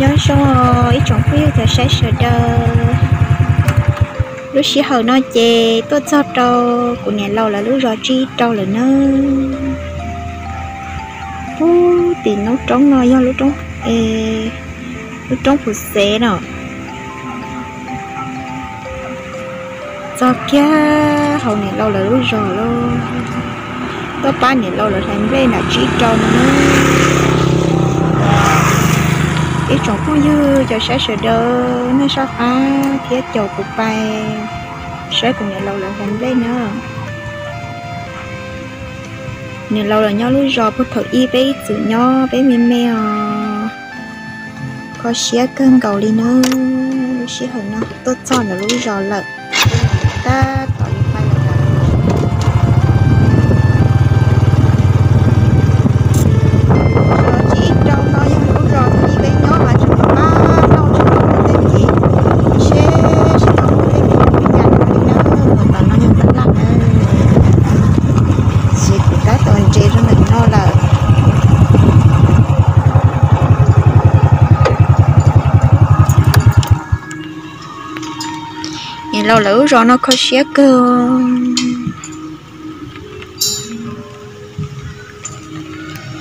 Nyob zoo ib tsoom phooj ywg cov saib sawv daws. Lub sij hawm no ces tuaj txog rau kuv niam laus lawv lub zos tsib rau lawm nawb. Pub tim noob roob no yog lub roob, lub roob Phuv Xev no. Txog kiag hauv niam laus lawv lub zos lawm, tuaj pab niam laus lawv hlais nplej nram tsib rau no. Ib tsoom phooj ywg cov saib sawv daws nej soj qab thiab caum kuv pais saib kuv niam laus lawv hlais nplej na. Niam laus lawv nyob lub zos puag thaum ub peb ib txwm nyob peb me me os. Kho siab kawg nkaus li na. Lub sij hawm no tuaj txog ntawm lub zos lawm, tab tom yuav pais lawm. Lub zos tsib rau no yog lub zos thaum ub peb nyob mas tsis pom qab noj tsis pom tej kev, seb tsis tau tej kev yam li na. Tom no yog tab laj na, ces kuv tab tom ntses rau ntawm no lawm. Niam laus lawv lub zos no kho siab kawg.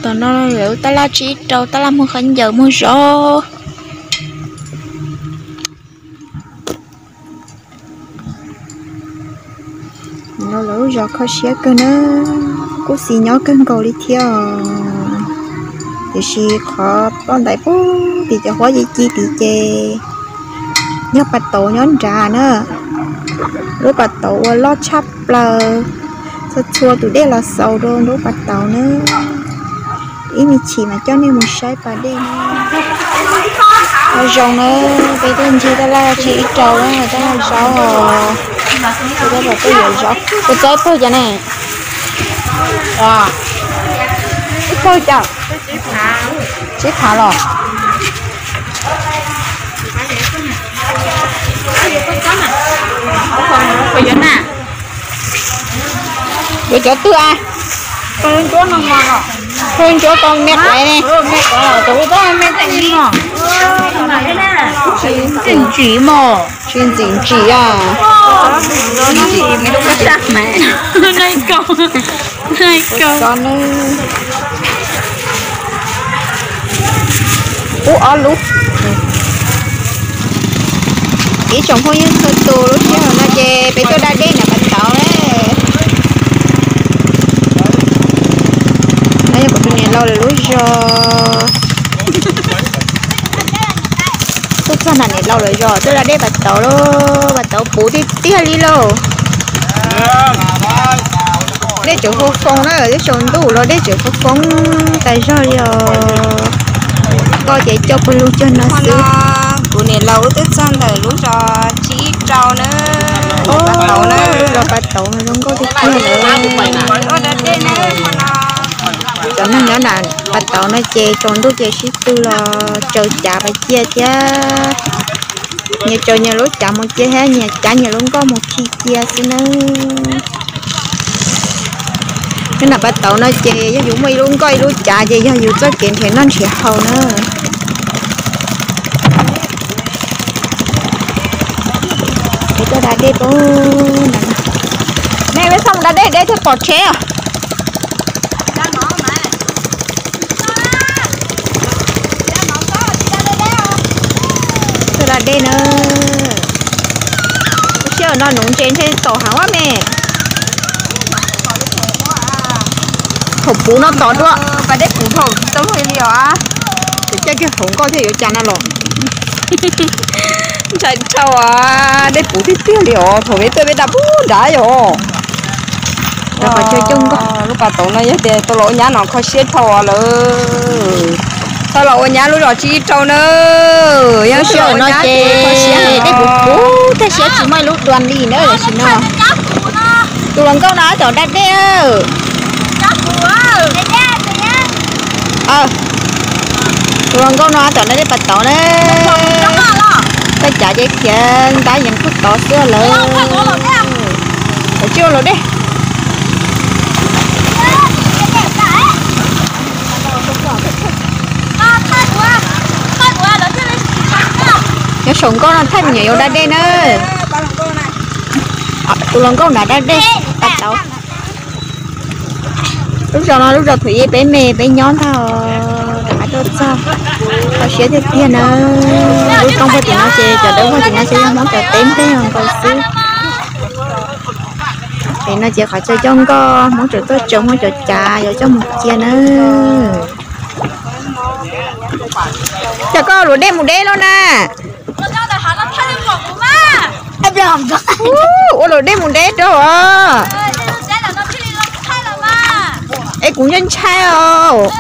Tom no lawv tab laj tsib rau, tab laj muag qab ncaws muag zov. Niam laus lawv lub zos kho siab kawg na, kuj xis nyob kawg nkaus li thiab os. Tiam sis qhov poj ntais pub tim cov huab ci ci tid ces yog pas tauv nyob nrad na. Lub pas tauv uas loj tshaj plaws, txhua txhua tus dej los xaus rau lub pas tauv na. Ib me chim mas coj nej mus saib pas dej. Nyob zoo na, peb tuaj ncig tab laj tsib rau, tab laj zaub os. Peb tab tom tuaj yuav zaub. Koj txawb pawg cas ne? Ib pawg cas? Tsib phav los? Yuav cov twg a? Pawg ntsuab tau me quav ne. Tsis ntsim mog. Tsis ntxim ntsim a. Ub, ob lub. Ib tsoom phooj ywg txhua tus, lub sij hawm no ces peb tuaj da dej nram pas tauv. No yog kuv tus niam laus lawv lub zos. Tuaj txog nram niam laus lawv zos tuaj da dej pas tauv lauj, pas tauv puv tiag tiag li lauj. Dej tseem foo foo na, twb tsaus ntuj los dej tseem foo foo tas zog li os. Koj ces coj pawg lug cog no xwb. Kuv niam laus wb twb txog ntawm lub zos tsib rau na. Pas tauv na, lub zos pas tauv no zoo nkauj tiag tiag lawm. Cov neeg nyob nram pas tauv no ces tsaus ntuj ces sib tw los tsaws cav pais cia thiab. Nyias tsaws nyias lub cav mus cia thiab nyias cav nyias lub nkoj mus khi cia xwb nawb. Nyob nram pas tauv no ces yog yus muaj ib lub nkoj ib lub cav ces yog yus txoj kev nrhiav noj nrhiav haus na. Es tuaj da dej pub na. Nej peb txhob mus da dej, dej thiaj pom tsheb os. Tuaj da dej na. Lub sij hawm no nuv ntses ntshe tom heev me. Thaum puv no tom dua, pas dej puv thaum tau li os. Ces caij kiag hauv nkoj thiaj yuav cas na los. Ntshai dhau as, dej puv tiag tiag li os, thaum peb tuaj peb da puag nrad yom. Lub pas tauv no yog tias tau los ua nyab no kho siab dhau lawm. Tau los ua nyab lub zos tsib rau na. Yog sij hawm no ces dej puv puv tag siab tsis muaj ib lub dua li na tam sim no. Tus hluas nkauj no tab tom da dej. Tus hluas nkauj no tab tom da dej pas tauv na. Koj cav ces khiav ntab yees puag tod xwb lawm. Tsis ua luam dej. Saum nkauj no thaij me nyuam yaus da dej na. Tus hluas nkauj nrad da dej tau. Lub zos no lub zos Thuam Yev peb me peb nyob ntag. Rov qab tuaj txog, kho siab tiag tiag na. Lub roob puag tim no ces cov dawb puag tim no ces yog Hmoob cov teb nteg nkaus xwb. Pem no ces qhov chaw coj nkoj, Hmoob tseem tuaj tsaws Hmoob cov cav yuav coj mus cia na. Cas koj luam dej mus deb lawm na? Ua luam dej mus deb rau os. Es kuv ntshai ntshai os.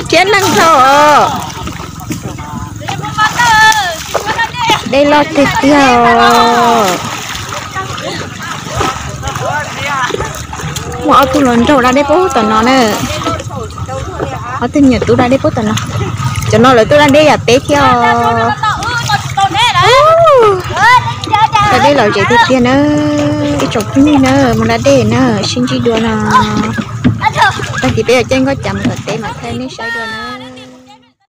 Thiab neeg dhau os. Dej loj tiag tiag os. Muaj ob tug hluas nraug da dej puag tom no na. Ob tug me nyuam tub da dej puag tom no. Cov no lawv tuaj da dej yam teb thiab os. Da dej lom zem tiag tiag na. Ib tsoom phooj ywg na, mus da dej na, sib ntsib dua no. Tag kis peb yuav caij nkoj cav mus tom teb mas thaij nej saib dua na.